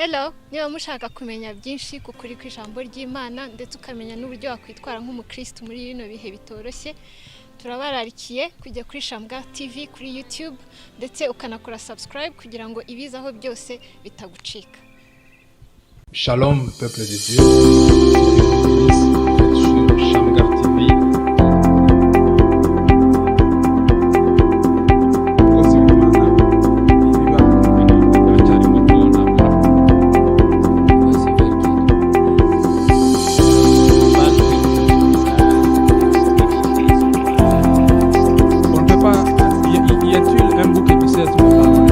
Hello, niba mushaka kumenya byinshi ku kuri kw'ijambo ry'Imana ndetse ukamenya n'uburyo wakwitwara nk'umukristo muri bino bihe bitoroshye, turabararikiye kujya kuri Shamgar TV kuri YouTube ndetse ukanakora subscribe kugira ngo ibizaho byose bitagucika. Shalom, peuple de Dieu. Dieu vous bénisse. Vous êtes sur Shamgar TV. Umukozi w'Imana ibiba aracyari muto ntabwo Voici vers qui On ne peut pas. Y a-t-il un bouc émissaire qui peut parler?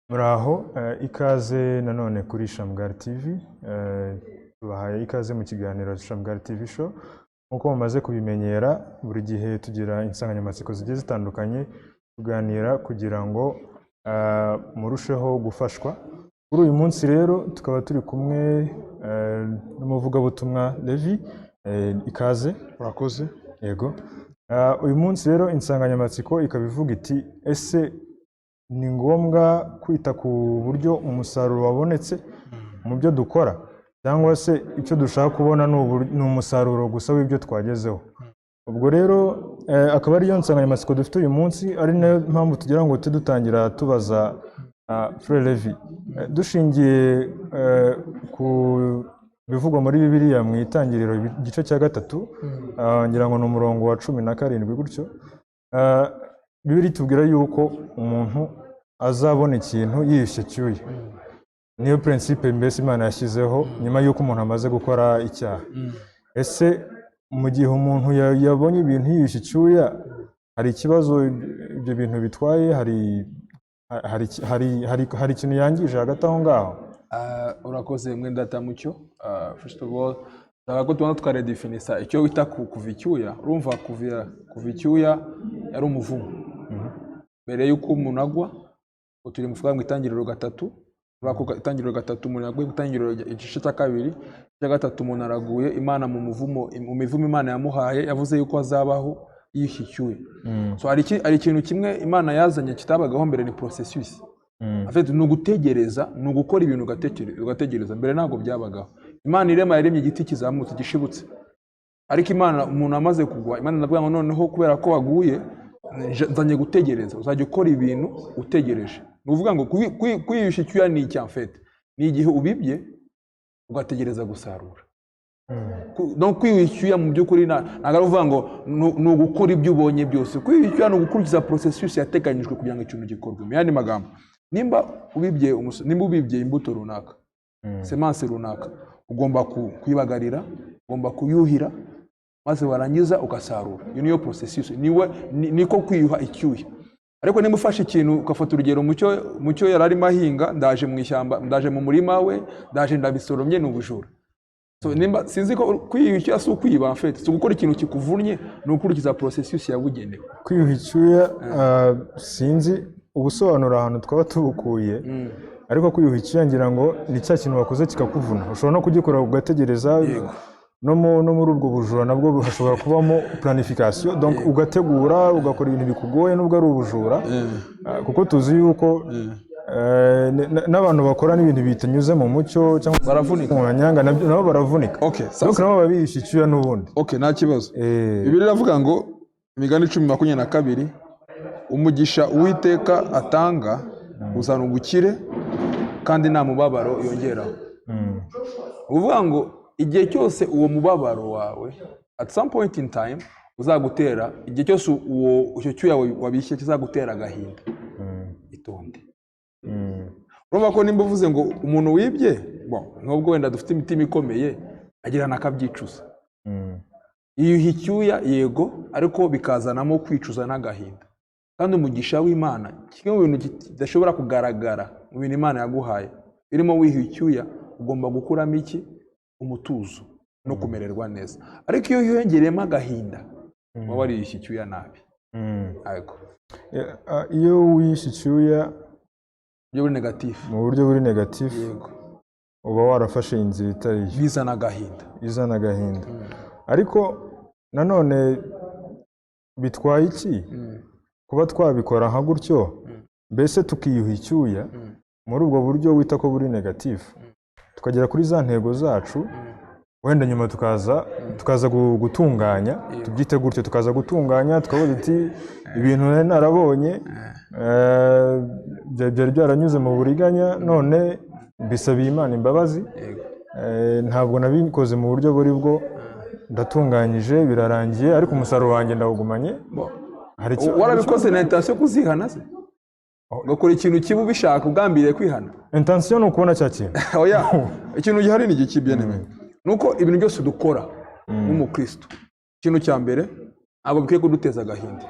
Muraho, ikaze nanone kuri Shamgar TV. Tubahaye ikaze mu kiganiro Shamgar TV Show. Nk'uko mumaze kubimenyera, buri gihe tugira insanganyamatsiko zigiye zitandukanye tuganira kugira ngo murusheho gufashwa. Kuri uyu munsi rero tukaba turi kumwe n'umuvugabutumwa Levi. Ikaze. Urakoze. Yego. Uyu munsi rero insanganyamatsiko ikaba ivuga iti: "Ese ni ngombwa kwita ku buryo umusaruro wabonetse mu byo dukora, cyangwa se icyo dushaka kubona ni umusaruro gusa w'ibyo twagezeho?" Ubwo rero akaba ariyo nsanganyamatsiko dufite uyu munsi, ari nayo mpamvu tugira ngo tujye dutangira tubaza Frère Levi. Dushingiye ku bivugwa muri Bibiliya mu Itangiriro igice cya 3, ngira ngo ni umurongo wa 17 gutyo, Bibiliya itubwira yuko umuntu azabona ikintu yiyushye cyuya. Niyo principe mbese Imana yashyizeho nyuma y'uko umuntu amaze gukora icyaha. Ese mu gihe umuntu yabonye ibintu yiyushye icyuya, hari ikibazo ibyo bintu bitwaye? Hari ikintu yangije hagati aho ngaho? Urakoze mwene data Mucyo. First of all, ndashaka ko tubanza tukaredefinisa icyo wita kuva icyuya. Urumva, kuva icyuya yari umuvumo mbere y'uko umuntu agwa. Ubu turi mu mu Itangiriro 3. Muri ako Itangiriro 3, umuntu yaguye mu Itangiriro igice cya 2, icya 3, umuntu araguye. Imana mu muvumo, mu mivumo Imana yamuhaye, yavuze yuko azabaho yiyushye icyuya. So hari ikintu kimwe Imana yazanye kitabagaho mbere, ni processus. En fait, ni ugutegereza, ni ugukora ibintu ugategereza. Mbere ntabwo byabagaho. Imana irema, yaremye igiti kizamutse gishibutse, ariko Imana, umuntu amaze kugwa, Imana ndavuga ngo noneho kubera ko waguye, nzanye gutegereza, uzajya ukora ibintu utegereje. Ni ukuvuga ngo kwiyushya icyuya ni iki? En fait, ni igihe ubibye ugategereza gusarura. Donc kwiyushya icyuya mu by'ukuri ntabwo ari ukuvuga ngo ni ugukora ibyo ubonye byose. Kwiyushya icyuya ni ugukurikiza processus yateganyijwe kugira ngo ikintu gikorwe. Mu yandi magambo, nimba ubibye imbuto runaka, semence runaka, ugomba kuyibagarira, ugomba kuyuhira, maze warangiza ugasarura. Iyo niyo processus, niwe niko kwiyuha icyuya. Ariko nimba ufashe ikintu, ugafata urugero, Mucyo yari arimo ahinga, ndaje mu ishyamba, ndaje mu murima we, ndaje ndabisoromye, ni ubujura. So, nimba sinzi ko kwiyuha icyuya si ukwiba, en fait si ugukora ikintu kikuvunnye, ni ukurikiza processus yabugenewe. Kwiyuha icyuya, sinzi ubusobanuro ahantu twaba tubukuye, ariko kwiyuha icyuya ngira ngo ni cya kintu wakoze kikakuvuna, ushobora no kugikora ugategereza. No muri ubwo bujura nabwo hashobora kubamo planification, donc ugategura, ugakora ibintu bikugoye nubwo ari ubujura. Kuko tuzi yuko n'abantu bakora n'ibintu bitanyuze mu mucyo cyangwa se Baravunika. mu manyanga, nabo baravunika. Okay, Donc sasa nabo baba biyushye icyuya n'ubundi. Okay, nta kibazo. Bibiliya iravuga ngo, Imigani 10:22: "Umugisha Uwiteka atanga uzana ubukire, kandi nta mubabaro yongeraho." Ni ukuvuga ngo igihe cyose uwo mubabaro wawe at some point in time uzagutera, igihe cyose uwo icyo cyuya wabishye kizagutera agahinda, itonde. Urumva ko nimba uvuze ngo umuntu wibye, bon, nubwo wenda dufite imitima ikomeye, agira n'akabyicuza. Yiyuha icyuya, yego, ariko bikazanamo kwicuza n'agahinda. Kandi umugisha w'Imana, kimwe mu bintu kidashobora kugaragara mu bintu Imana yaguhaye birimo wiyuha icyuya, ugomba gukuramo iki? Umutuzo no kumererwa neza. Ariko iyo wiyongereyemo agahinda, uba wariyushye icyuya nabi. Ariko Iyo wiyushye icyuya Buryo buri négatif. Mu buryo buri négatif. Yego. Uba warafashe inzira itari yo. Bizana agahinda. Izana agahinda, ariko nanone bitwaye iki kuba twabikora nka gutyo, mbese tukiyuha icyuya muri ubwo buryo wita ko buri négatif, tukagera kuri za ntego zacu, wenda nyuma tukaza gutunganya, tubyite gutyo, tukaza gutunganya, tukavuga tuti ibintu nari narabonye byari byaranyuze mu buriganya, none mbisabiye Imana imbabazi. Yego. Ntabwo nabikoze mu buryo buri bwo, ndatunganyije, birarangiye, ariko umusaruro wanjye ndawugumanye. Hari Warabikoze na intention yo kuzihana se? Ugakora ikintu kibi ubishaka, ugambiriye kwihana? Intention ni ukubona cya kintu. Oya, ikintu gihari ni igiki, bien-aimé? Ni uko ibintu byose dukora nk'umukristo, ikintu cya mbere ntabwo bikwiye kuduteza agahinda.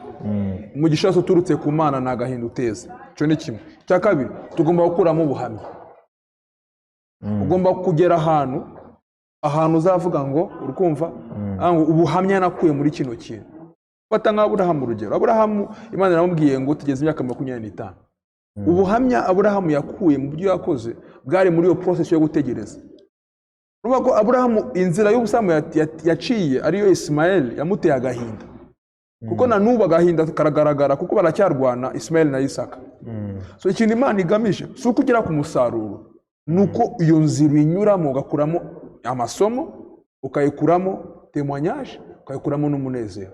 Umugisha wose uturutse ku Mana ni agahinda uteza, icyo ni kimwe. Icya kabiri, tugomba gukuramo ubuhamya. Ugomba kugera ahantu uzavuga ngo, urukumva ngo ubuhamya nakuye muri kino kintu. Fata nka Aburahamu urugero. Aburahamu, Imana iramubwiye ngo tugeze imyaka 25. Ubuhamya Aburahamu yakuye mu byo yakoze bwari muri iyo process yo gutegereza. Urumva ko Aburahamu inzira y'ubusambo yaciye ariyo Isimayeli yamuteye agahinda, kuko na n'ubu agahinda karagaragara, kuko baracyarwana, Isimayeli na Isaka. So ikintu Imana igamije si uko ugera ku musaruro, ni uko iyo nzira uyinyuramo ugakuramo amasomo, ukayikuramo témoignage, ukayikuramo n'umunezero.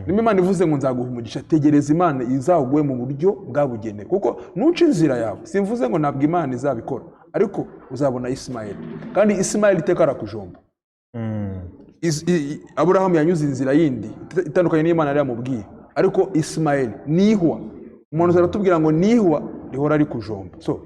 Niba Imana ivuze ngo nzaguha umugisha, tegereza Imana izaguhe mu buryo bwabugenewe, kuko nuca inzira yawe, simvuze ngo ntabwo Imana izabikora, ariko uzabona Isimayeli, kandi Isimayeli iteka arakujomba. Aburahamu yanyuze inzira yindi itandukanye n'Imana yari yamubwiye, ariko Isimayeli nihwa. Umuntu aratubwira ngo nihwa rihora ari kujomba. So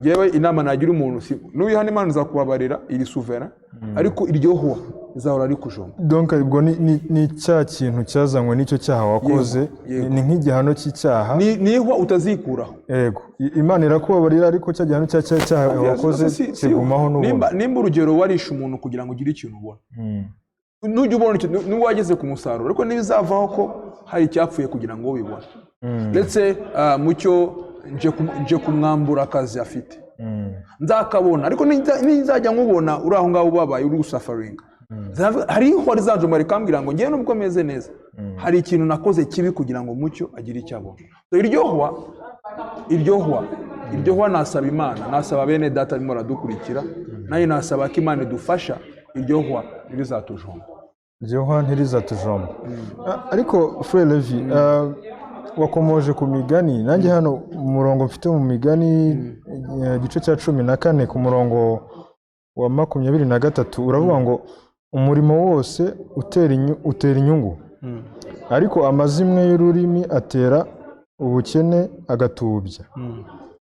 yewe, inama nagira umuntu, si n'uyihana, Imana izakubabarira, iri souverain, ariko iryo hwa rizahora ari kujomba. Donc ubwo ni cya kintu cyazanywe n'icyo cyaha wakoze. Yego. Ni nk'igihano cy'icyaha. Nihwa utazikuraho. Yego, Imana irakubabarira, ariko cya gihano cya cyaha wakoze kigumaho n'ubundi. Nimba urugero warishe umuntu kugira ngo ugire ikintu ubona, nujya ubona icyo, nubwo wageze ku musaruro, ariko ntibizavaho ko hari icyapfuye kugira ngo ubibone. Ndetse Mucyo nje kumwambura akazi afite, nzakabona, ariko nizajya nkubona uri aho ngaho ubabaye, uri gusufferinga, hari ihwa rizanjoma rikambwira ngo ngewe nubwo meze neza, hari ikintu nakoze kibi kugira ngo Mucyo agire icyo abona. So, iryo hwa nasaba Imana, nasaba bene data barimo baradukurikira, nayo nasaba ko Imana idufasha, iryo hwa ntirizatujomba. Iryo hwa ntirizatujomba. Ariko Frère Levi, wakomoje ku migani, nanjye hano umurongo mfite mu Migani, igice cya 14 ku murongo wa 23, uravuga ngo umurimo wose utera inyungu, ariko amazimwe y'ururimi atera ubukene agatubya.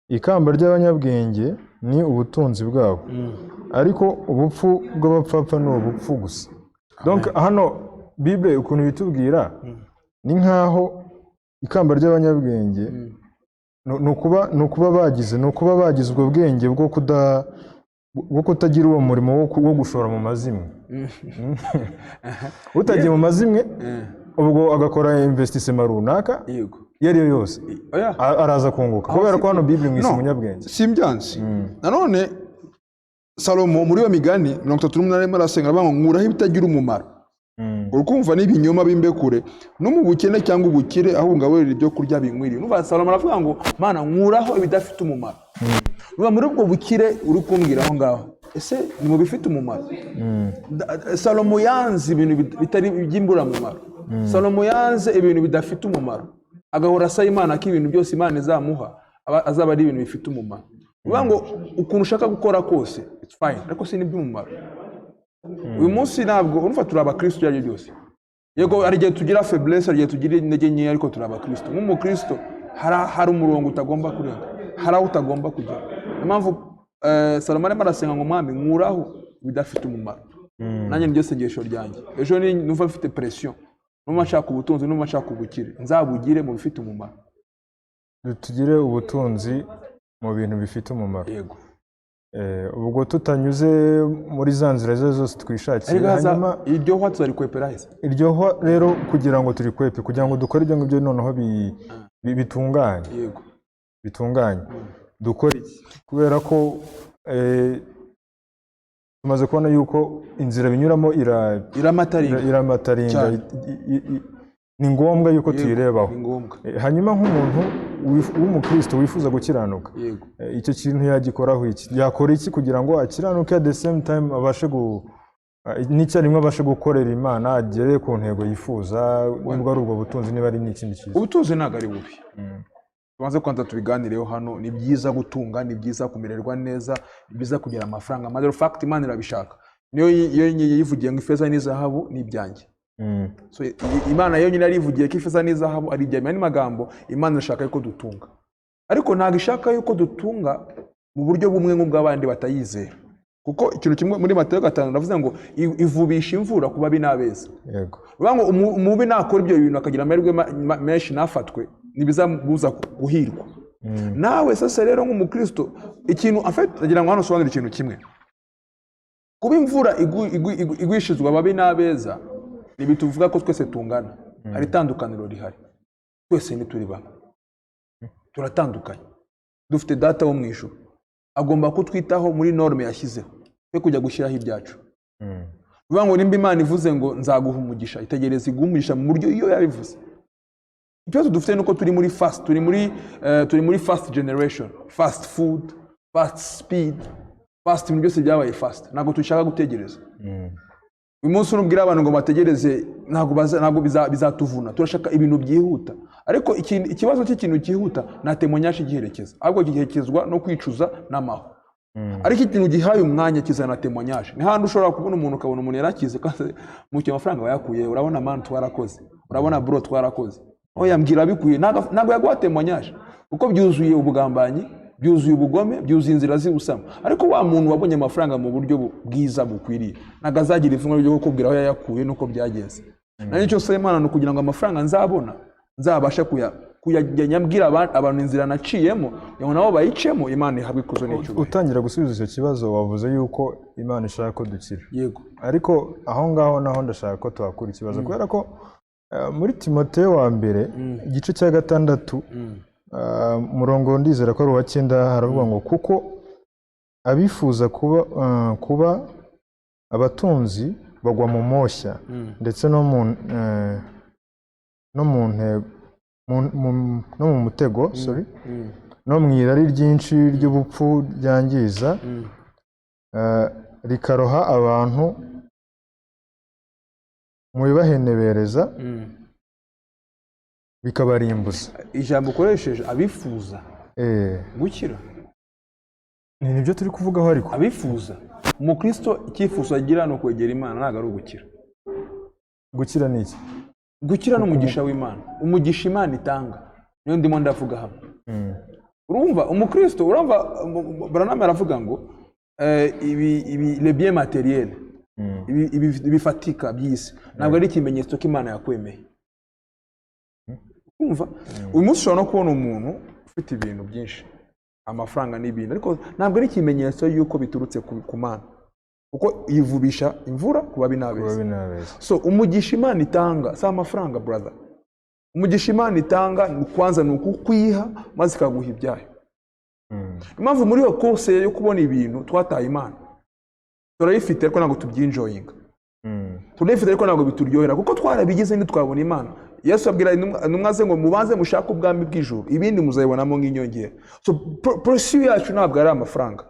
Ikamba ry'abanyabwenge ni ubutunzi bwabo, ariko ubupfu bw'abapfapfa ni ubupfu gusa. Donc hano Bible ukuntu bitubwira ni nkaho ikamba ry'abanyabwenge ni ukuba bagize ubwo bwenge bwo kutagira uwo murimo wo gushora mu mazimwe. Utagiye mu mazimwe, ubwo agakora investissement runaka iyo ari yo yose, Oya. araza kunguka, kubera ko hano Bible mwise No. umunyabwenge. Simbyansi. Nanone Salomo muri iyo Migani 38 arimo arasenga, aravuga ngo nkuraho ibitagira umumaro, urukumva, n'ibinyoma bimbe kure, no mu bukene cyangwa ubukire, ahubwo ngaburira ibyo kurya binkwiriye. Numva Salomo aravuga ngo Mana, nkuraho ibidafite umumaro. Numva muri ubwo bukire uri kumbwira aho ngaho, ese ni mu bifite umumaro? Salomo yanze ibintu bitari iby'imburamumaro. Salomo yanze ibintu bidafite umumaro, agahora asaba Imana ko ibintu byose Imana izamuha azaba ari ibintu bifite umumaro. Uvuga ngo ukuntu ushaka gukora kose, it's fine, ariko si n'iby'umumaro. Uyu munsi ntabwo urumva turi abakristo ibyo ari byo byose. Yego, hari igihe tugira faiblesse, hari igihe tugira intege nkeya, ariko turi abakristo. Nk'umukristo hari umurongo utagomba kurenga, hari aho utagomba kugera. Niyo mpamvu Salomo arimo arasenga ngo mwami, nkuraho ibidafite umumaro. Nanjye niryo sengesho ryanjye. Ejo numva mfite pression, numva nshaka ubutunzi, numva nshaka ubukire, nzabugire mu bifite umumaro. Tugire ubutunzi mu bintu bifite umumaro. Yego. Ubwo tutanyuze muri za nzira zo zose twishakiye. Ariko haza Hanyuma iryo hwa tuzarikwepera hese? Iryo hwa rero, kugira ngo turikwepe, kugira ngo dukore ibyo ngibyo noneho bitunganye, bitunganye. Dukora iki? Kubera ko tumaze kubona yuko inzira binyuramo Iramataringa. Iramataringa. Cyane. Ni ngombwa yuko Yego, tuyirebaho. Ni ngombwa. Hanyuma nk'umuntu w'umukristo wifuza gukiranuka, icyo kintu yagikoraho iki? Yakora iki kugira ngo akiranuke, at the same time abashe n'icyarimwe abashe gukorera Imana, agere ku ntego yifuza, nubwo ari ubwo butunzi, niba ari n'ikindi cyiza? Ubutunzi ntabwo ari bubi. Tubanze kwanza tubiganireho hano. Ni byiza gutunga, ni byiza kumererwa neza, ni byiza kugira amafaranga. Matter of fact, Imana irabishaka. Niyo yo yivugiye ngo ifeza n'izahabu ni ibyanjye. So, Imana yonyine yarivugiye ko ifeza n'izahabu ari ibyanjye. Mu yandi magambo, Imana irashaka yuko dutunga, ariko ntabwo ishaka yuko dutunga mu buryo bumwe nk'ubw'abandi batayizera, kuko ikintu kimwe muri Matayo 5 ndavuze ngo ivubisha imvura ku babi n'abeza. Bivuga ngo umubi nakora ibyo bintu akagira amahirwe menshi ntafatwe, ntibizamubuza guhirwa. Nawe sasa rero nk'umukristo, ikintu afite, ndagira ngo hano usobanure ikintu kimwe: kuba imvura igwishizwa ababi n'abeza ntibituvuga ko twese tungana. Hari itandukaniro rihari. Twese ntituri bamwe, turatandukanye. Dufite Data wo mu ijuru, agomba kutwitaho muri norme yashyizeho, twe kujya gushyiraho ibyacu. Bivuga ngo nimba Imana ivuze ngo nzaguha umugisha, itegereze iguhe umugisha mu buryo iyo yabivuze. Ikibazo dufite ni uko turi muri fast generation, fast food, fast speed, fast, ibintu byose byabaye fast. Ntabwo dushaka gutegereza. Uyu munsi nubwira abantu ngo bategereze, ntabwo ntabwo bizatuvuna. Turashaka ibintu byihuta, ariko ikibazo cy'ikintu cyihuta nta témoignage giherekeza, ahubwo giherekezwa no kwicuza n'amahwa. Ariko ikintu gihaye umwanya kizana témoignage. Ni handi ushobora kubona umuntu, ukabona umuntu yarakize kandi mucyo amafaranga wayakuye. Urabona man, twarakoze, urabona bro, twarakoze. Oya, mbwira bikuye. Ntabwo yaguha témoignage kuko byuzuye ubugambanyi, byuzuye ubugome, byuzuye inzira z'ubusamo. Ariko wa muntu wabonye amafaranga mu buryo bwiza bukwiriye ntabwo azagira ipfunwe ryo kukubwira aho yayakuye n'uko byagenze. Nanjye icyo nsaba Imana ni ukugira ngo amafaranga nzabona nzabashe kuyajya mbwira abantu inzira naciyemo, kugira ngo nabo bayicemo, Imana ihabwe ikuzo n'icyubahiro. Utangira gusubiza icyo kibazo, wavuze yuko Imana ishaka ko dukira. Yego. Ariko aho ngaho naho ndashaka ko tuhakura ikibazo, kubera ko muri Timoteyo wa mbere igice cya 6, umurongo ndizera ko ari uwa 9, haravuga ngo kuko abifuza kuba abatunzi bagwa mu moshya, ndetse no mu ntego no mu mutego, sorry, no mu irari ryinshi ry'ubupfu ryangiza, rikaroha abantu mu bibahenebereza, bikabarimbuza. Ijambo ukoresheje, abifuza gukira. Ni nibyo turi kuvugaho ariko. Abifuza, umukristo icyifuzo agira ni ukwegera Imana, ntabwo ari ugukira. Gukira ni iki? Gukira ni umugisha w'Imana, umugisha Imana itanga, niyo ndimo ndavuga hano. Urumva umukristo, urumva Branham aravuga ngo ibi les biens matériels, ibi bifatika by'isi ntabwo ari ikimenyetso ko Imana yakwemeye. Urumva uyu munsi ushobora no kubona umuntu ufite ibintu byinshi, amafaranga n'ibintu, ariko ntabwo ari ikimenyetso y'uko biturutse ku Mana, kuko yivubisha imvura ku babi n'abeza. Babi n'abeza. So umugisha Imana itanga si amafaranga, brother. Umugisha Imana itanga ni kwanza ni ukukwiha maze ikaguha ibyayo. Impamvu muri iyo course yo kubona ibintu twataye Imana, turayifite ariko ntabwo tubyenjoyinga. Turayifite ariko ntabwo bituryohera, kuko twarabigize ntitwabona Imana. Yesu abwira intumwa ze ngo mubanze mushake ubwami bw'ijuru, ibindi muzabibonamo nk'inyongera. So pursuit yacu ntabwo ari amafaranga.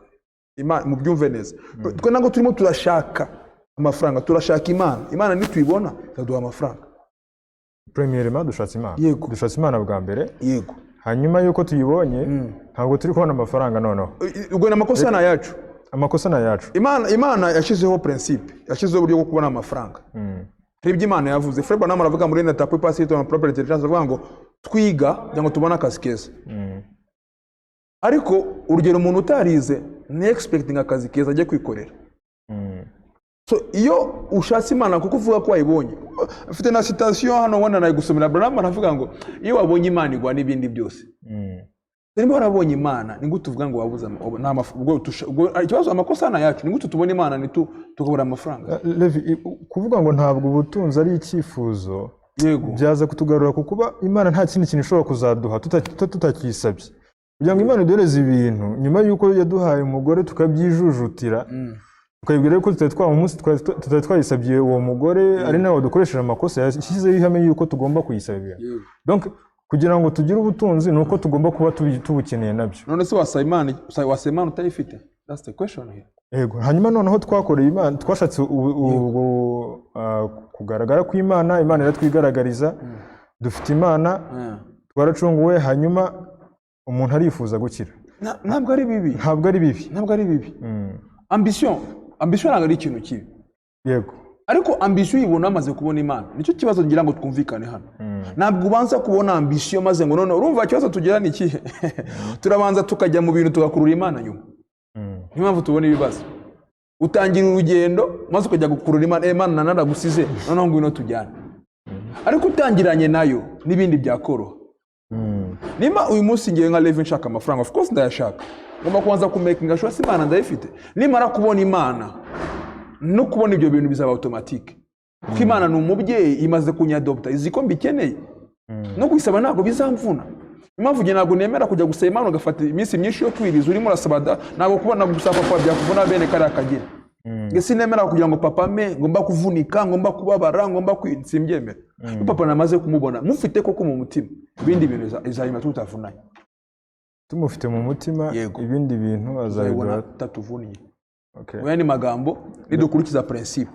Mubyumve neza, twe ntabwo turimo turashaka amafaranga, turashaka Imana. Imana nituyibona ikaduha amafaranga. Premièrement dushatse Imana. Yego. Dushatse Imana bwa mbere. Yego. Hanyuma y'uko tuyibonye, ntabwo turi kubona amafaranga noneho. Ubwo ni amakosa ni ayacu. Amakosa ni ayacu. Imana yashyizeho principe, yashyizeho uburyo bwo kubona amafaranga. Hari ibyo Imana yavuze. Frère Branham aravuga muri Ne t'appuie pas sur ton propre intelligence, avuga ngo twiga kugira ngo tubone akazi keza, ariko urugero umuntu utarize ni expecting akazi keza ajye kwikorera. So iyo ushatse Imana kuko uvuga ko wayibonye, mfite na citation hano wenda nayigusomera. Branham aravuga ngo iyo wabonye Imana igwa n'ibindi byose. Niba warabonye Imana, ni gute uvuga ngo wabuze nta ubwo ikibazo, amakosa ni ayacu. Ni gute tubona Imana tukabura amafaranga? Levi, kuvuga ngo ntabwo ubutunzi ari icyifuzo, byaza kutugarura ku kuba Imana nta kindi kintu ishobora kuzaduha tutakiyisabye. Kugira ngo Imana iduhereze ibintu nyuma y'uko yaduhaye umugore, tukabyijujutira, tukayibwira yuko tutari twaba umunsi tutari twayisabye uwo mugore, ari nawe wadukoresheje amakosa, yashyizeho ihame yuko tugomba kuyisaba ibintu. Donc kugira ngo tugire ubutunzi ni uko tugomba kuba tubukeneye nabyo. None se wasaba Imana, wasaba Imana utayifite? That's the question here. Yego. Hanyuma noneho twakoreye Imana, twashatse kugaragara kw'Imana, Imana iratwigaragariza, dufite Imana, twaracunguwe. Hanyuma umuntu arifuza gukira. Ntabwo ari bibi. Ntabwo ari bibi. Ntabwo ari bibi. Ambition ntabwo ari ikintu kibi. Ariko ambition uyibona wamaze kubona Imana. Nicyo kibazo ngira ngo twumvikane hano. Ntabwo ubanza kubona ambition maze ngo none, urumva ikibazo tugira ni ikihe? Turabanza tukajya mu bintu, tugakurura Imana nyuma. Niyo mpamvu tubona ibibazo. Utangira urugendo maze ukajya gukurura Imana. Eh, Imana, naragusize, noneho ngwino tujyane. Ariko utangiranye nayo n'ibindi byakoroha. Nimba uyu munsi ngewe nka Levi nshaka amafaranga, of course ndayashaka, ngomba kubanza kumakinga sure se Imana ndayifite. Nimara kubona Imana, no kubona ibyo bintu bizaba automatique, kuko Imana ni umubyeyi, imaze kunyadopta, izi ko mbikeneye, no kuyisaba ntabwo bizamvuna. Impamvu njye ntabwo nemera kujya gusaba Imana ugafata iminsi myinshi yo kwiriza urimo urasaba da, ntabwo kubona gusaba papa byakuvuna bene kariya kageni. Nge sinemera kugira ngo papa me ngomba kuvunika, ngomba kubabara, ngomba simbyemera. Iyo papa namaze kumubona, mufite koko mu mutima, ibindi bintu izabima tutavunanye. Tumufite mu mutima, ibindi bintu uzabibona azabigura tutatuvunnye. Okay. Mu yandi magambo, nidukurikiza principe.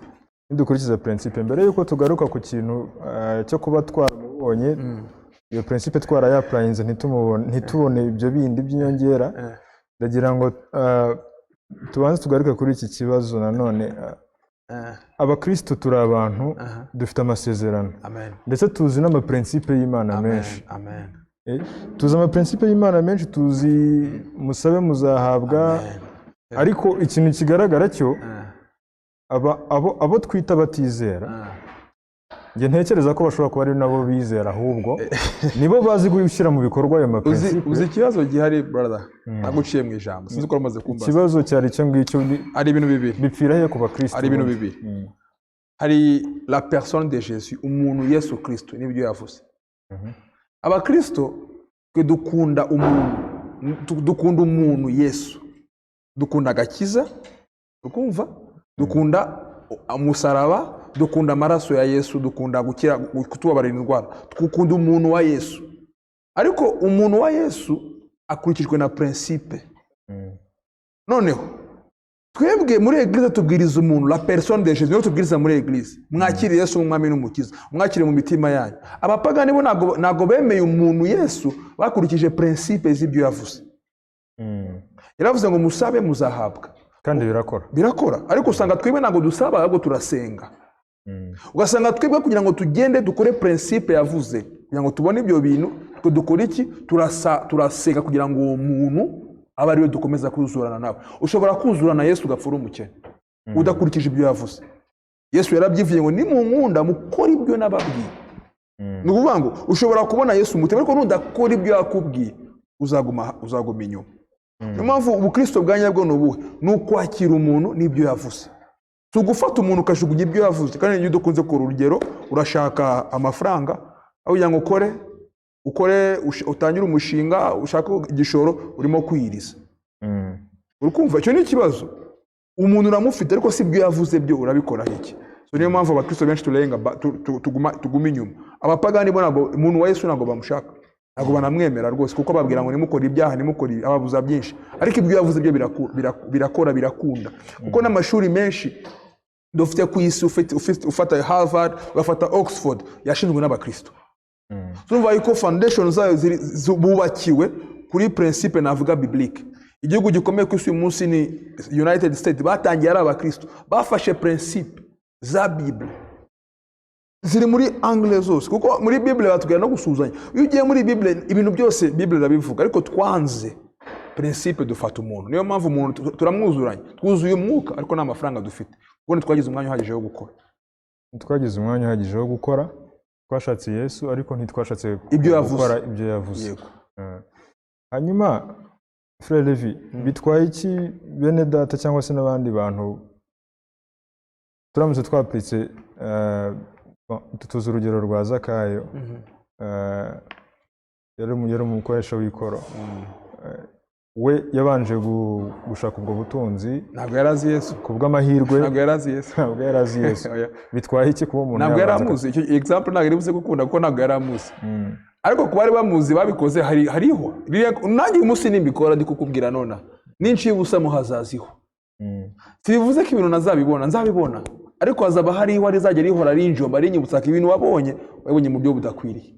Nidukurikiza principe, mbere y'uko tugaruka ku kintu cyo kuba twaramubonye, iyo principe twarayapurayinze, ntitubone ibyo bindi by'inyongera, ndagira ngo tubanze tugaruke kuri iki kibazo nanone. Abakristo turi abantu dufite amasezerano, Amen. ndetse tuzi n'amaprincipe y'Imana menshi. Amen. Tuzi amaprincipe y'Imana menshi, tuzi musabe muzahabwa, ariko ikintu kigaragara cyo, abo twita batizera, njye ntekereza ko bashobora kuba ari nabo bizera, ahubwo nibo bazi gushyira mu bikorwa ayo Uzi maprincipe. Uzi ikibazo gihari, brother? Ntabwo uciye mu ijambo, sinzi ko wamaze kumbaza. Ikibazo cyari icyo ngicyo Hari ibintu bibiri. Bipfira he ku bakristo Hari ibintu ubundi? bibiri. Hari la personne de Jésus, umuntu Yesu Kristo n'ibyo yavuze. Abakristo twe dukunda umuntu, dukunda umuntu Yesu, dukunda agakiza, ukumva dukunda umusaraba, dukunda amaraso ya Yesu, dukunda gukira, kutubabarira indwara, dukunda umuntu wa Yesu. Ariko umuntu wa Yesu akurikijwe na principe. Noneho twebwe muri église tubwiriza umuntu, la personne de Jésus, niyo tubwiriza muri église: mwakire Yesu nk'umwami n'umukiza, mwakire mu mitima yanyu. Abapagani bo ntabwo bemeye umuntu Yesu, bakurikije principe z'ibyo yavuze. Yaravuze ngo musabe muzahabwa. Kandi birakora. Birakora, ariko usanga twebwe ntabwo dusaba, ahubwo turasenga. Ugasanga twebwe kugira ngo tugende dukore principe yavuze, kugira ngo tubone ibyo bintu, twe dukora iki? Turasenga kugira ngo uwo muntu abe ariwe dukomeza kuzurana nawe. Ushobora kuzurana Yesu ugapfa uri umukene udakurikije ibyo yavuze. Yesu yarabyivuye ngo nimunkunda mukore ibyo nababwiye. Ni ukuvuga ngo ushobora kubona Yesu umutima, ariko nudakora ibyo yakubwiye uzaguma inyuma. Niyo mpamvu ubukristo bwa nyabwo ni ubuhe? Ni ukwakira umuntu n'ibyo yavuze, si ugufata umuntu ukajugunya ibyo yavuze. Kandi iyo dukunze kora urugero, urashaka amafaranga, aho kugira ngo ukore utangire umushinga, ushake igishoro, urimo kwiyiriza. Uri kumva icyo ni ikibazo. Umuntu uramufite, ariko si ibyo yavuze byo urabikoraho iki? So niyo mpamvu abakristo benshi turenga tuguma inyuma. Abapagani bo ntabwo umuntu wa Yesu ntabwo bamushaka, ntabwo banamwemera rwose, kuko babwira ngo nimukore ibyaha, nimukore ibi, ababuza byinshi. Ariko ibyo yavuze byo birakora, birakunda, kuko n'amashuri menshi dufite ku isi, ufata Harvard, ugafata Oxford, yashinzwe n'abakristo. Turumva yuko foundation zayo bubakiwe kuri principe navuga biblique. Igihugu gikomeye ku isi uyu munsi ni United States, batangiye ari abakristo, bafashe principe za Bible ziri muri angle zose, kuko muri Bible batubwira no gusuhuzanya. Iyo ugiye muri Bible, ibintu byose Bible irabivuga, ariko twanze principe, dufata umuntu. Niyo mpamvu umuntu turamwuzuranya, twuzuye umwuka, ariko nta mafaranga dufite, kuko ntitwagize umwanya uhagije wo gukora. Twagize umwanya uhagije wo gukora. Twashatse Yesu, ariko ntitwashatse Ibyo yavuze. gukora ibyo yavuze. Yego. Hanyuma Frère Levi, bitwaye iki bene data cyangwa se n'abandi bantu turamutse twapuritse, bon, tuzi urugero rwa Zakayo, yari umukoresha w'ikoro. We yabanje gushaka ubwo butunzi. Ntabwo yari azi Yesu. Ku bw'amahirwe. Ntabwo yari azi Yesu. Ntabwo yari azi Yesu. Oya. Bitwaye iki kuba umuntu Ntabwo yari yabanza amuzi. Icyo example ntabwo ari buze gukunda, kuko ntabwo yari amuzi. Ariko ku bari bamuzi babikoze, hariho nanjye uyu munsi nimbikora, ndi kukubwira nonaha, ninciye ubusa muhazaziho. Sibivuze ko ibintu nazabibona, nzabibona, ariko hazaba hariho rizajya rihora rinjomba, rinyibutsa ko ibintu wabonye, wabonye mu buryo budakwiriye,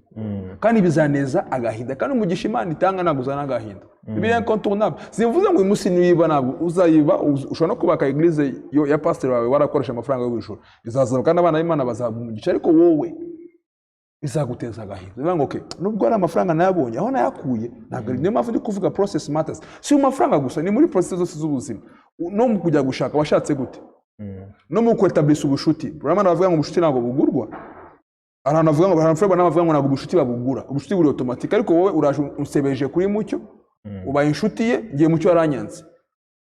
kandi bizaneza agahinda. Kandi umugisha Imana itanga ntabwo uzana agahinda. Biri incontournable. Simvuze ngo uyu munsi niwiba ntabwo uzayiba. Ushobora no kubaka église ya pasiteri wawe warakoresha amafaranga y'ubujura, bizazamuka kandi abana b'Imana bazahabwa umugisha, ariko wowe bizaguteza agahinda. Bivuga ngo okay, nubwo ari amafaranga nayabonye, aho nayakuye ntabwo ari. Niyo mpamvu ndi kuvuga process matters. Si mu mafaranga gusa, ni muri process zose z'ubuzima. No mu kujya gushaka, washatse gute? No mu kwetablisa ubushuti, urabona bavuga ngo ubushuti ntabwo bugurwa. Hari ahantu bavuga ngo, hari amafaranga bavuga ngo ntabwo ubushuti babugura, ubushuti buri automatique. Ariko wowe uraje unsebeje kuri Mucyo, ubaye inshuti ye, ngiye Mucyo yaranyanze.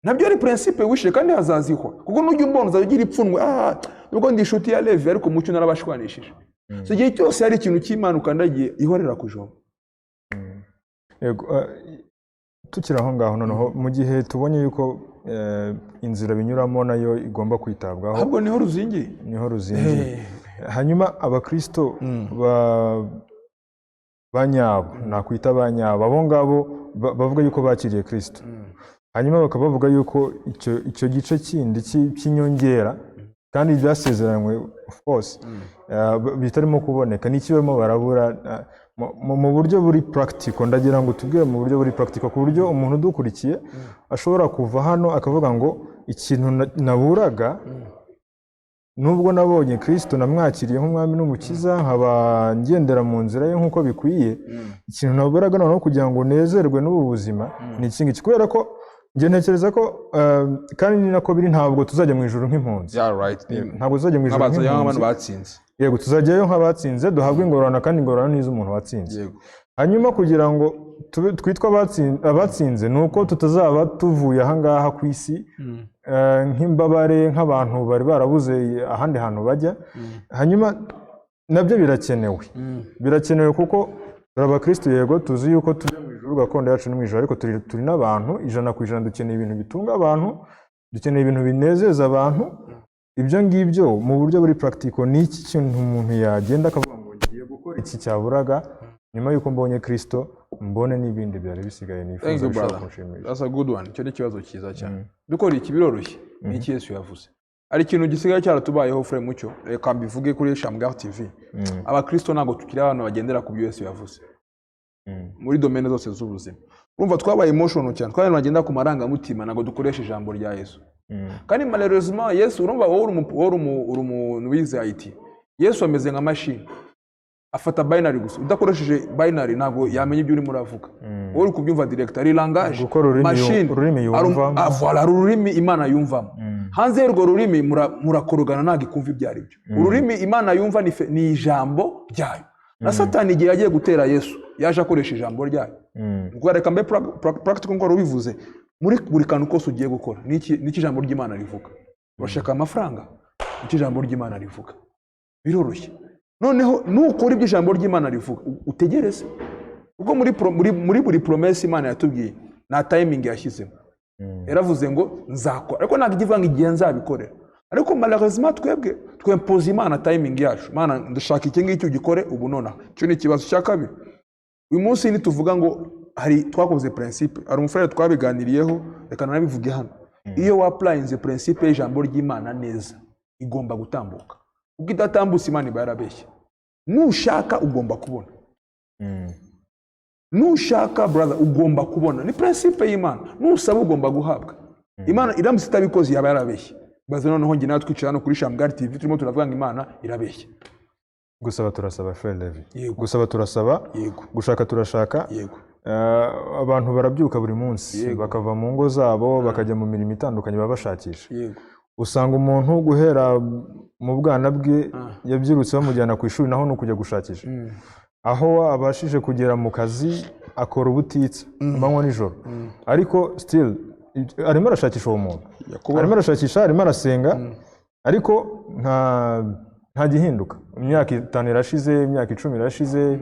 Nabyo ari principe wishe, kandi hazazihwa, kuko nujya umbona uzajya ugira ipfunwe: "Ah, nubwo ndi inshuti ya Levi, ariko Mucyo narabashwanishije." So igihe cyose hari ikintu cy'Imana ukandagiye, ihorera kujomba. Yego, tukiri aho ngaho noneho, mu gihe tubonye yuko inzira binyuramo nayo igomba kwitabwaho, Ahubwo niho ruzingiye. Niho ruzingiye. Hanyuma abakristo ba nyabo, nakwita ba nyabo, abo ngabo bavuga yuko bakiriye Kristo, hanyuma bakaba bavuga yuko icyo gice kindi cy'inyongera kandi byasezeranywe, of course, bitarimo kuboneka, n'iki barimo barabura mu buryo buri practical? Ndagira ngo tubwire mu buryo buri practical, ku buryo umuntu udukurikiye ashobora kuva hano akavuga ngo ikintu naburaga, nubwo nabonye Kristo, namwakiriye nk'umwami n'umukiza, nkaba ngendera mu nzira ye nk'uko bikwiye, ikintu naburaga noneho kugira ngo nezerwe n'ubu buzima ni iki ngiki. Kubera ko njye ntekereza ko kandi ni nako biri, ntabwo tuzajya mu ijuru nk'impunzi. Yeah, right. Ntabwo tuzajya mu ijuru nk'abantu nk'impunzi. Batsinze. Yego, tuzajyayo nk'abatsinze, duhabwe ingororano, kandi ingororano ni iz'umuntu watsinze. Hanyuma kugira ngo tube twitwe abatsinze, ni uko tutazaba tuvuye ahangaha ku isi nk'imbabare, nk'abantu bari barabuze ahandi hantu bajya. Hanyuma nabyo birakenewe, kuko turi abakristo, yego, tuzi yuko tujya mu ijuru, gakondo yacu ni mu ijuru, ariko turi n'abantu 100%. Dukeneye ibintu bitunga abantu, dukeneye ibintu binezeza abantu. Ibyo ngibyo mu buryo buri practical, ni iki kintu umuntu yagenda akavuga ngo ngiye gukora iki cyaburaga nyuma y'uko mbonye Kristo, mbone n'ibindi byari bisigaye Thank nifuza you, bishobora brother. kunshimisha? That's a good one. Icyo ni ikibazo cyiza cyane. Dukora iki biroroshye. Ni iki Yesu yavuze? Hari ikintu gisigaye cyaratubayeho, frère Mucyo. Reka mbivuge kuri Shamgar TV. Abakristo ntabwo tukiri abantu bagendera ku byo Yesu yavuze. Muri domaine zose z'ubuzima. Urumva twabaye emotional cyane. Twabaye abantu bagenda ku marangamutima, ntabwo dukoresha ijambo rya Yesu. Kandi malheureusement Yesu, urumva wowe uri umuntu wize IT. Yesu ameze nka machine. Afata binary gusa. Udakoresheje binary ntabwo yamenya ibyo urimo uravuga. Wowe uri kubyumva direct, ari langage. Gukora ururimi Machine. ururimi yumvamo. Ah, voilà, hari ururimi Imana yumvamo. Hanze y'urwo rurimi murakorogana, ntabwo ikumva ibyo ari byo. Ururimi Imana yumva ni ijambo ryayo. Na Satani igihe yagiye gutera Yesu, yaje akoresha ijambo ryayo. Ubwo reka mbe practical nk'uko wari ubivuze. Muri buri kantu kose ugiye gukora, niki ijambo ry'Imana rivuga? Urashaka amafaranga? Niki ijambo ry'Imana rivuga? Biroroshye. Noneho nukora ibyo ijambo ry'Imana rivuga, utegereze, kuko muri buri promesse Imana yatubwiye nta timing yashyizemo. Yaravuze ngo nzakora, ariko ntabwo ijya ivuga ngo igihe nzabikorera. Ariko malheureusement twebwe twempoza Imana timing yacu: "Mana, ndashaka iki ngiki ugikore ubu nonaha." Icyo ni ikibazo cya kabiri. Uyu munsi nituvuga ngo hari twakoze principe, hari umufurere twabiganiriyeho, reka nanabivuge hano: iyo wapplyinze principe y'ijambo ry'Imana neza, igomba gutambuka. Ubwo idatambutse, Imana iba yarabeshye. Nushaka ugomba kubona, nushaka, brother, ugomba kubona. Ni principe y'Imana. Nusaba ugomba guhabwa. Imana iramutse itabikoze yaba yarabeshye. Baze noneho njye nawe twicara hano kuri Shamgar TV turimo turavuga ngo Imana irabeshye. Gusaba turasaba, frère Levi. Yego. Gusaba turasaba. Gushaka turashaka. Abantu barabyuka buri munsi, bakava mu ngo zabo, bakajya mu mirimo itandukanye, baba bashakisha. Usanga umuntu guhera mu bwana bwe yabyirutse bamujyana ku ishuri, naho ni ukujya gushakisha. Aho abashije kugera mu kazi, akora ubutitsa amanywa nijoro, ariko still arimo arashakisha uwo muntu. Yakobo. Arimo arashakisha, arimo arasenga, ariko nta gihinduka. Imyaka 5 irashize, imyaka 10 irashize,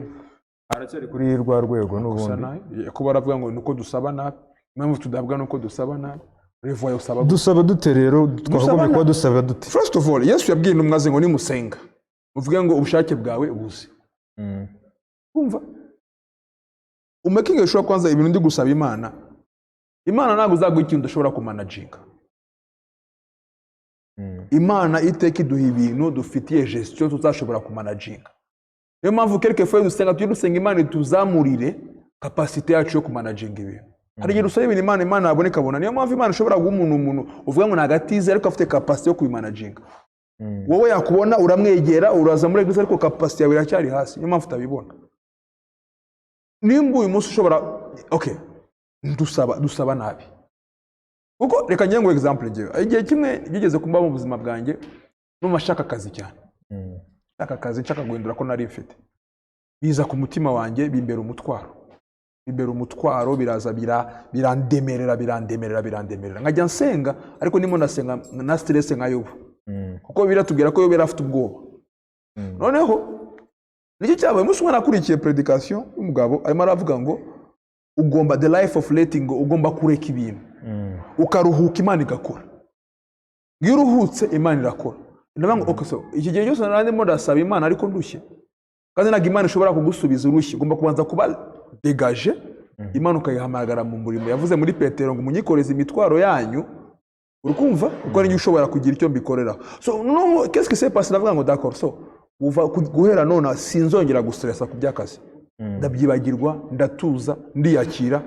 aracyari kuri rwa rwego Gusa n'ubundi. nabi. Yakobo aravuga ngo nuko dusaba nabi. Impamvu tudahabwa nuko dusaba nabi. Revoye usaba gute? Dusaba dute rero? Twakagombye kuba dusaba dute? First of all, Yesu yabwiye intumwa ze ngo nimusenga muvuge ngo ubushake bwawe buze. Kumva umakinga sure kwanza ibintu ndi gusaba Imana, Imana ntabwo uzaguha ikintu udashobora kumanaginga. Imana iteka iduha ibintu dufitiye gestion, tuzashobora kumanaginga. Niyo mpamvu quelque fois dusenga, tujye dusenga Imana ituzamurire capacité yacu yo kumanaginga ibintu. Hari igihe dusaba ibintu Imana, Imana yabona ikabona. Niyo mpamvu Imana ishobora guha umuntu uvuga ngo ntabwo atize, ariko afite capacité yo kubimanaginga. Wowe yakubona uramwegera, uraza muri église, ariko capacité yawe iracyari hasi. Niyo mpamvu utabibona. Nimba uyu munsi ushobora, okay, dusaba nabi, kuko reka ngiye ngo example. Ngewe igihe kimwe byigeze kumba mu buzima bwanjye, numva nshaka akazi cyane, nshaka akazi, nshaka guhindura ko nari mfite. Biza ku mutima wanjye, bimbera umutwaro, bimbera umutwaro, biraza birandemerera, birandemerera, birandemerera. Nkajya nsenga, ariko ndimo ndasenga na stress nka Yobu, kuko biratubwira ko Yobu yari afite ubwoba. Noneho nicyo cyabaye. Umunsi umwe nakurikiye prédication y'umugabo, arimo aravuga ngo ugomba the life of letting go, ugomba kureka ibintu ukaruhuka, Imana igakora. Iyo uruhutse, Imana irakora. Ndavuga ngo okay, so iki gihe cyose nari ndimo ndasaba Imana ariko ndushye, kandi ntabwo Imana ishobora kugusubiza urushye. Ugomba kubanza kuba dégagé, Imana ukayihamagara mu murimo. Yavuze muri Petero ngo munyikoreze imitwaro yanyu, urikumva, kuko ari njye ushobora kugira icyo mbikoreraho. So no, qu'est-ce qui s'est passé? Ndavuga ngo d'accord, so guhera none sinzongera gustressa ku by'akazi. Ndabyibagirwa, ndatuza, ndiyakira,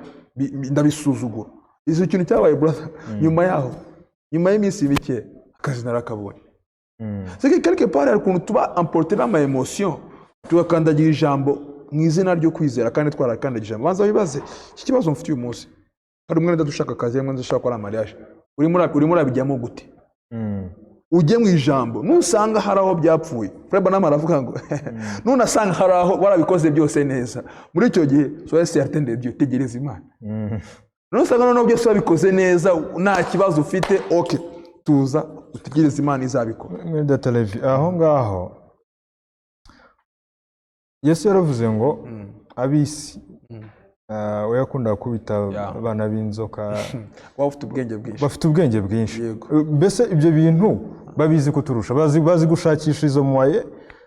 ndabisuzugura. Izo kintu cyabaye, brother, nyuma yaho, nyuma y'iminsi mike, akazi narakabonye. C'est que quelque part hari ukuntu tuba emporté n'ama émotion, tugakandagira ijambo mu izina ryo kwizera kandi twarakandagira ijambo. Banza wibaze iki kibazo mfite uyu munsi: hari umwenda ushaka akazi, umwenda ushaka gukora mariage, urimo urabijyamo gute? Ujye mu ijambo, nusanga hari aho byapfuye. Frère Branham aravuga ngo nunasanga hari aho warabikoze byose neza, muri icyo gihe soyez certain de Dieu, tegereza Imana. Nusanga noneho byose wabikoze neza, nta kibazo ufite, ok, tuza utegereze Imana izabikora. Mwene data Levi, aho ngaho Yesu yaravuze ngo ab'isi, we yakundaga kubita abana b'inzoka. Waba ufite ubwenge bwinshi. Bafite ubwenge bwinshi. Yego. Mbese ibyo bintu babizi kuturusha, bazi gushakisha izo moyens,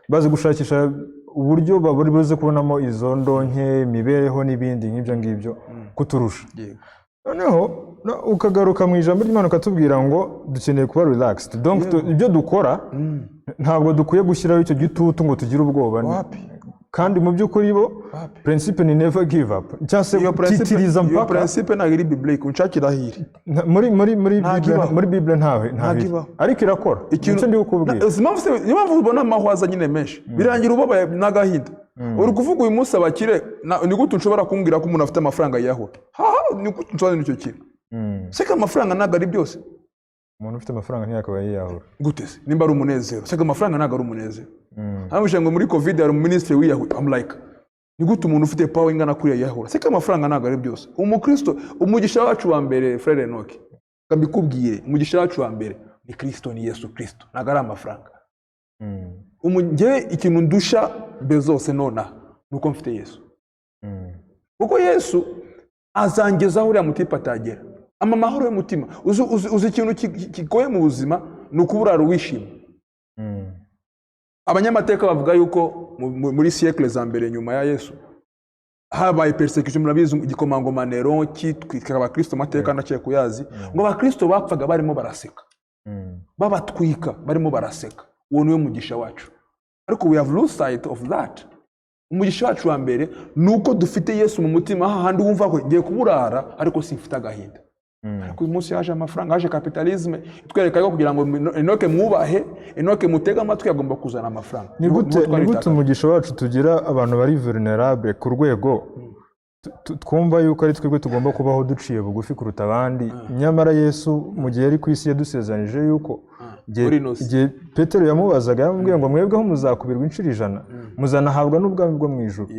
bazi gushakisha uburyo bari buze kubonamo izo ndonke, imibereho n'ibindi nk'ibyo ngibyo kuturusha. Noneho ukagaruka mu ijambo ry'Imana ukatubwira ngo dukeneye kuba relaxed. Donc ibyo dukora ntabwo dukwiye gushyiraho icyo gitutu ngo tugire ubwoba. Wapi. Kandi mu by'ukuri bo Wapi. principe ni never give up, cyangwa se Iyo principe, titiriza iyo mpaka. principe ntabwo iri biblique, unshakira ahiri. Muri Ntabwo Bible, ibaho. muri Bible ntawe Ntabwo ntawe ibaho. ariko irakora. Icyo ndi kukubwira. Niyo mpamvu ubona amahwaza nyine menshi, birangira ubabaye n'agahinda. Uri kuvuga uyu munsi abakire, ni gute ushobora kumbwira ko umuntu afite amafaranga yiyahura? Haha, ni gute unsobanurira icyo kintu? Seka, amafaranga ntabwo ari byose. Umuntu ufite amafaranga ntiyakaba yiyahura. Gute se nimba ari umunezero? Seka, amafaranga ntabwo ari umunezero. Hano ngo muri COVID hari umuminisitiri wiyahuye. I'm like, ni gute umuntu ufite power ingana kuriya yiyahura? Seka, amafaranga ntabwo ari byose. Umukristo, umugisha wacu wa mbere, frère Enoki, reka mbikubwire, umugisha wacu wa mbere ni Kristo, ni Yesu Kristo, ntabwo ari amafaranga. Njye ikintu ndusha Bezos nonaha ni uko mfite Yesu, kuko Yesu azangezaho uriya mutipe atagera, ama amahoro y'umutima. Uzi ikintu kigoye mu buzima ni ukuburara wishimye. Abanyamateka bavuga yuko muri siècle za mbere nyuma ya Yesu habaye persecution. Murabizi, igikomangoma Nero kitwika abakristo. Amateka ndaciye kuyazi, ngo abakristo bapfaga barimo baraseka, babatwika barimo baraseka. Uwo niwe mugisha wacu, ariko we have lost sight of that. Umugisha wacu wa mbere ni uko dufite Yesu mu mutima, hahandi wumva ko ngiye kuburara ariko simfite agahinda. Ariko uyu munsi haje amafaranga, haje capitalisme itwereka ko kugira ngo Enoke mwubahe, Enoke mutege amatwi, agomba kuzana amafaranga. Ni gute Niho ni gute twaritakaje. umugisha wacu tugira abantu bari vulnerable ku rwego twumva yuko ari twebwe tugomba kubaho duciye bugufi kuruta abandi, nyamara Yesu mu gihe yari ku isi yadusezeranyije yuko Muri ino si. igihe Petero yamubazaga, yaramubwiye ngo mwebweho muzakubirwa inshuro 100, muzanahabwa n'ubwami bwo mu ijuru?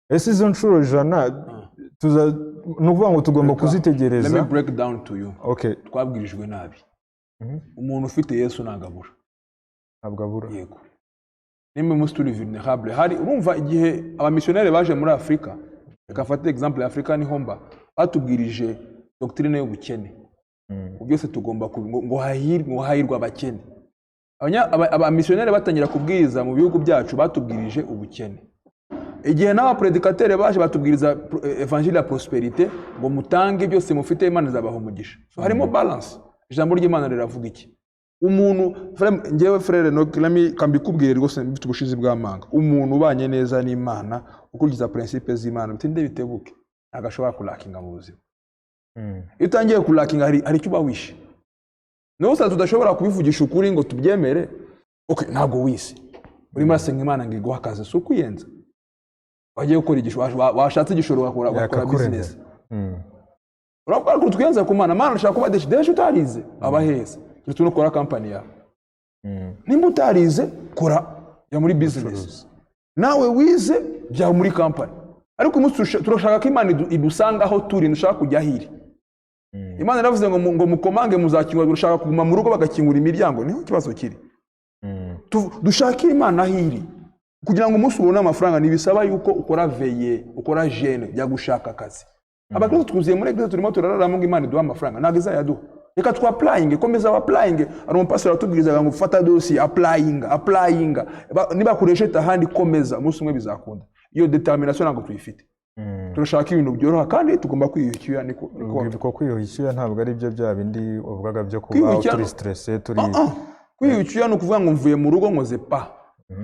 Ese izo nshuro 100 ni ukuvuga ngo tugomba Let kuzitegereza? me break down to you. Okay. Twabwirijwe nabi. Umuntu ufite Yesu ntabwo abura. Ntabwo abura. Yego. Nimba umunsi turi vulnerable, hari urumva igihe abamisiyoneri baje muri Afurika, reka mfate example ya Afurika niho mba, batubwirije Doctrine y'ubukene. Byose tugomba ngo hahirwe abakene. Abamisiyoneri batangira kubwiriza mu bihugu byacu, batubwirije ubukene. Igihe n'abaprédicateur baje, batubwiriza évangile ya prospérité, ngo mutange byose mufite, Imana izabaha umugisha. So harimo balance. Ijambo ry'Imana riravuga iki? Umuntu njyewe, frère, no let kambikubwire rwose mfite ubushizi bw'amanga, umuntu ubanye neza n'Imana, ukurikiza principe z'Imana, bitinde bitebuke ntabwo ashobora kulackinga mu buzima. Iyo utangiye kulackinga, hari icyo uba wishe. Niyo usanga tudashobora kubivugisha ukuri ngo tubyemere. Okay, ntabwo wise, urimo urasenga Imana ngo iguhe akazi, si ukwiyenza. Wagiye gukora igishoro, washatse igishoro, ugakora Yakakuremera. business. Urakora ko twiyenza ku Mana. Mana, ushaka kuba DG, DG utarize aba heza, keretse unukora company yawe. Nimba utarize, kora, jya muri business. Nawe wize, jya muri company. Ariko umunsi turashaka ko Imana idusanga aho turi, ntushaka kujya aho iri. Imana yaravuze ngo mukomange muzakingura. Urashaka kuguma mu rugo bagakingura imiryango, niho ikibazo kiri. Dushakire Imana aho iri. Kugira ngo umunsi ubone amafaranga, ntibisaba yuko ukora veillée, ukora jeûne, jya gushaka akazi. Abakristo twuzuye muri église, turimo turararamo ngo Imana iduhe amafaranga. Ntabwo izayaduha. Reka twapplyinge, komeza wapplyinge. Hari umupasiteri watubwirizaga ngo fata dosiye, applyinga, applyinga. Nibakuresheta ahandi, komeza, umunsi umwe bizakunda. Iyo determination ntabwo tuyifite. Turashaka ibintu byoroha kandi tugomba kwiyuha, niko. Ubwo kwiyuha icyuya ntabwo ari byo bya bindi wavugaga byo kuba Kwiyuha turi stressé, turi Ah, ah. Kwiyuha icyuya ni ukuvuga ngo mvuye mu rugo nkoze pa,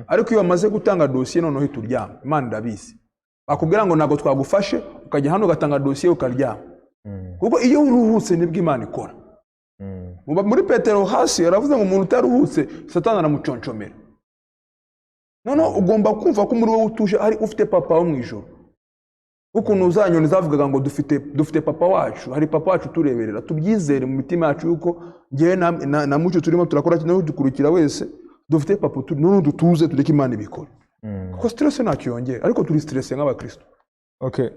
ariko iyo wamaze gutanga dosiye, noneho uhita uryama. Imana irabizi. Bakubwira ngo ntabwo twagufashe, ukajya hano ugatanga dosiye, ukaryama, kuko iyo uruhutse nibwo Imana ikora. Muri Petero hasi yaravuze ngo umuntu utaruhutse, Satani aramuconshomera. Noneho ugomba kumva ko muri wowe utuje, ari ufite papa wo mu ijoro. Ukuntu za nyoni zavugaga ngo dufite papa wacu, hari papa wacu utureberera. Tubyizere mu mitima yacu yuko ngewe na Mucyo turimo turakora, nawe dukurikira wese, dufite papa noneho dutuze, tureke Imana ibikore, kuko stress ntacyo yongera, ariko turi stress nk'abakristo. Okay,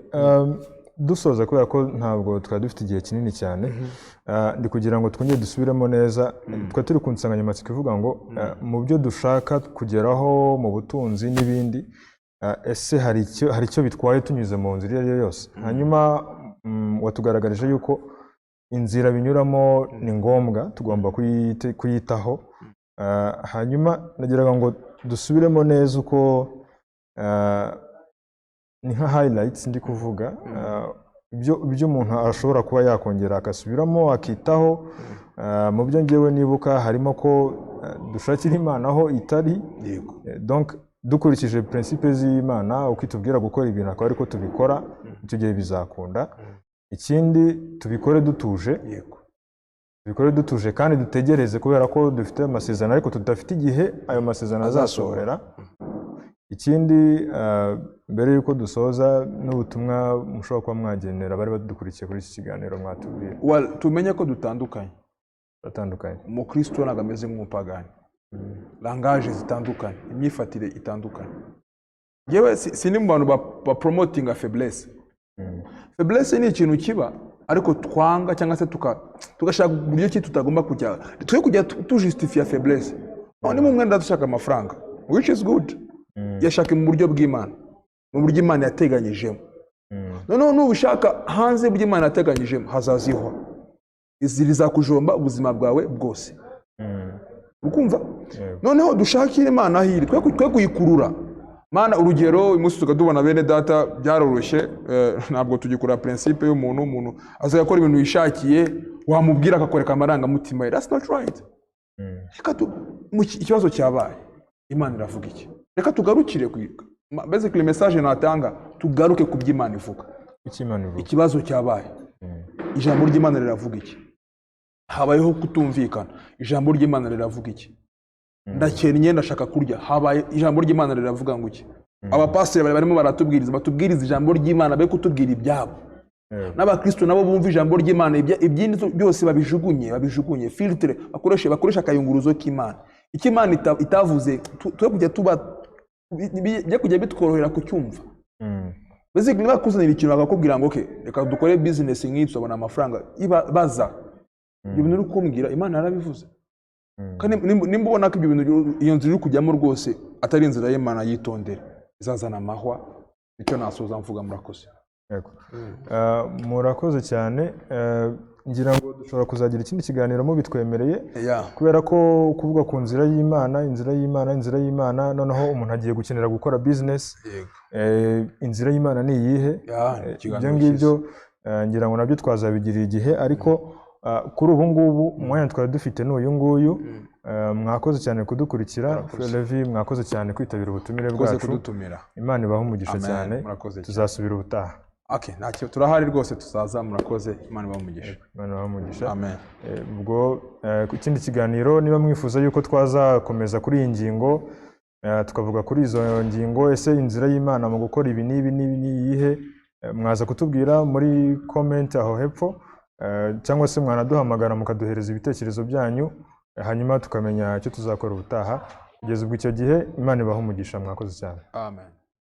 dusoza, kubera ko ntabwo twari dufite igihe kinini cyane, ndi kugira ngo twongere dusubiremo neza. Twari turi ku nsanganyamatsiko ivuga ngo mu byo dushaka kugeraho mu butunzi n'ibindi, ese hari icyo bitwaye tunyuze mu nzira iyo ari yo yose? Hanyuma watugaragarije yuko inzira binyuramo ni ngombwa, tugomba kuyitaho. Hanyuma nagiraga ngo dusubiremo neza uko ni nka highlights ndi kuvuga, ibyo umuntu ashobora kuba yakongera agasubiramo akitaho. Mu byo ngewe nibuka harimo ko dushakira Imana aho itari. Donc dukurikije principe z'Imana, uko itubwira gukora ibintu akaba ariko tubikora, icyo gihe bizakunda. Ikindi, tubikore dutuje. Tubikore dutuje kandi dutegereze, kubera ko dufite amasezerano ariko tudafite igihe ayo masezerano azasohorera. Ikindi, mbere y'uko dusoza, n'ubutumwa mushobora kuba mwagenera abari badukurikiye kuri iki kiganiro, mwatubwira. Well, tumenye ko dutandukanye. Batandukanye. Umukristo ntabwo ameze nk'umupagani, langage zitandukanye, imyifatire itandukanye. Yewe, sindi mu bantu bapromotinga faiblesse. Faiblesse ni ikintu kiba, ariko twanga cyangwa se tugashaka uburyo ki tutagomba kujya, twe kujya tujustifiya faiblesse. None mu mwenda dushaka amafaranga, which is good, yashaka mu buryo bw'Imana, mu buryo Imana yateganyijemo. Noneho nubishaka hanze y'uburyo Imana yateganyijemo, hazazihwa izi rizakujomba ubuzima bwawe bwose. Ukumva? Yego. Noneho dushakire Imana aho iri, twe kuyikurura Mana. Urugero, uyu munsi tukaba bene data byaroroshye, ntabwo tugikora principe y'umuntu. Umuntu azajya akora ibintu yishakiye, wamubwira akakwereka amarangamutima ye. That's not right. Reka ikibazo cyabaye, Imana iravuga iki? Reka tugarukire ku basically message natanga, tugaruke ku byo Imana ivuga. Icyo Imana ivuga. Ikibazo cyabaye, ijambo ry'Imana riravuga iki? Habayeho kutumvikana, ijambo ry'Imana riravuga iki? Ndakennye, ndashaka kurya, habaye, ijambo ry'Imana riravuga ngo iki? Abapasiteri bari barimo baratubwiriza, batubwiriza ijambo ry'Imana, be kutubwira ibyabo. N'abakristo nabo bumva ijambo ry'Imana, ibyindi byose babijugunye, babijugunye filtre, bakoreshe akayunguruzo k'Imana. Icyo Imana itavuze, twe kujya tuba bijya kujya bitworohera kucyumva. Basically, niba bakuzanira ikintu bakakubwira ngo okay, reka dukore business nk'iyi tuzabona amafaranga, iba baza ibyo bintu uri kumbwira, Imana yarabivuze? Kandi nimba ubona ko ibyo bintu, iyo nzira uri kujyamo rwose atari inzira y'Imana, yitondere, izazana amahwa. Nicyo nasoza mvuga, murakoze. Yego. Murakoze cyane. Ngira ngo dushobora kuzagira ikindi kiganiro mubitwemereye, kubera ko kuvuga ku nzira y'Imana, inzira y'Imana, inzira y'Imana, noneho umuntu agiye gukenera gukora business. Inzira y'Imana ni iyihe? Yeah, ni ikiganiro Ibyo ngibyo ngira ngo nabyo twazabigirira igihe, ariko kuri ubu ngubu umwanya twari dufite ni uyu nguyu. Mwakoze cyane kudukurikira. Levi, mwakoze cyane kwitabira ubutumire Murakoze bwacu. kudutumira. Imana ibahe umugisha Amen. cyane. Murakoze cyane. Tuzasubira ubutaha. Okay, ntacyo, turahari rwose, tuzaza. Murakoze, Imana ibahe umugisha. Imana ibahe umugisha. Amen. Ubwo ku kindi kiganiro, niba mwifuza yuko twazakomeza kuri iyi ngingo, tukavuga kuri izo ngingo, ese inzira y'Imana mu gukora ibi n'ibi n'ibi ni iyihe? Mwaza kutubwira muri comment aho hepfo, cyangwa se mwanaduhamagara mukaduhereza ibitekerezo byanyu, hanyuma tukamenya icyo tuzakora ubutaha. Kugeza ubwo icyo gihe, Imana ibahe umugisha. Mwakoze cyane. Amen.